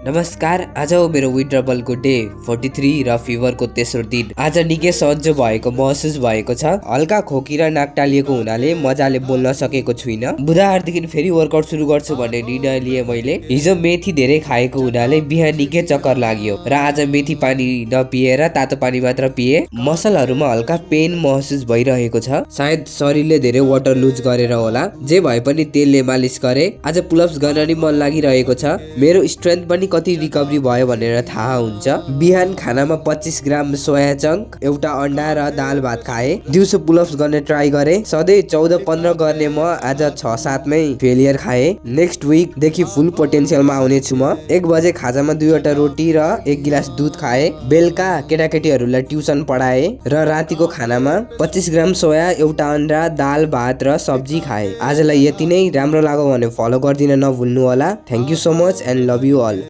नमस्कार। आज हो मेरो विड्रबलको डे 43 र फिभरको तेस्रो दिन। आज निकै सन्चो भएको महसुस भएको छ। हल्का खोकी र नाक टालिएको हुनाले मजाले बोल्न सकेको छुइनँ। बुधबारदेखि फेरि वर्कआउट सुरु गर्छु भन्ने निर्णय लिए मैले। हिजो मेथी धेरै खाएको हुनाले बिहान निकै चक्कर लाग्यो र आज मेथी पानी नपिएर तातो पानी मात्र पिए। मसलहरूमा हल्का पेन महसुस भइरहेको छ। सायद शरीरले धेरै वाटर लुज गरेर होला। जे भए पनि तेलले मालिस गरे। आज पुलअप्स गर्न नि मन लागिरहेको छ। मेरो स्ट्रेन्थ पनि कति रिकभरी भयो भनेर थाहा हुन्छ। बिहान खानामा 25 ग्राम सोया चंक, एउटा अन्डा र दाल भात खाए। दिउँसो पुलअप्स गर्ने ट्राई गरे। सधैँ 14-15 गर्ने म आज 6-7 मै फेलियर खाए। नेक्स्ट विक देखि फुल पोटेन्सियलमा आउने छु म। 1 बजे खाजामा 2वटा रोटी र 1 गिलास दुध खाए। बेलुका केटाकेटीहरूलाई ट्युसन पढाए र रातिको खानामा 25 ग्राम सोया, एउटा अन्डा, दाल भात र सब्जी खाए। आजलाई यति नै। राम्रो लाग्यो भने फलो गरिदिन नभुल्नु होला। Thank you so much and love you all.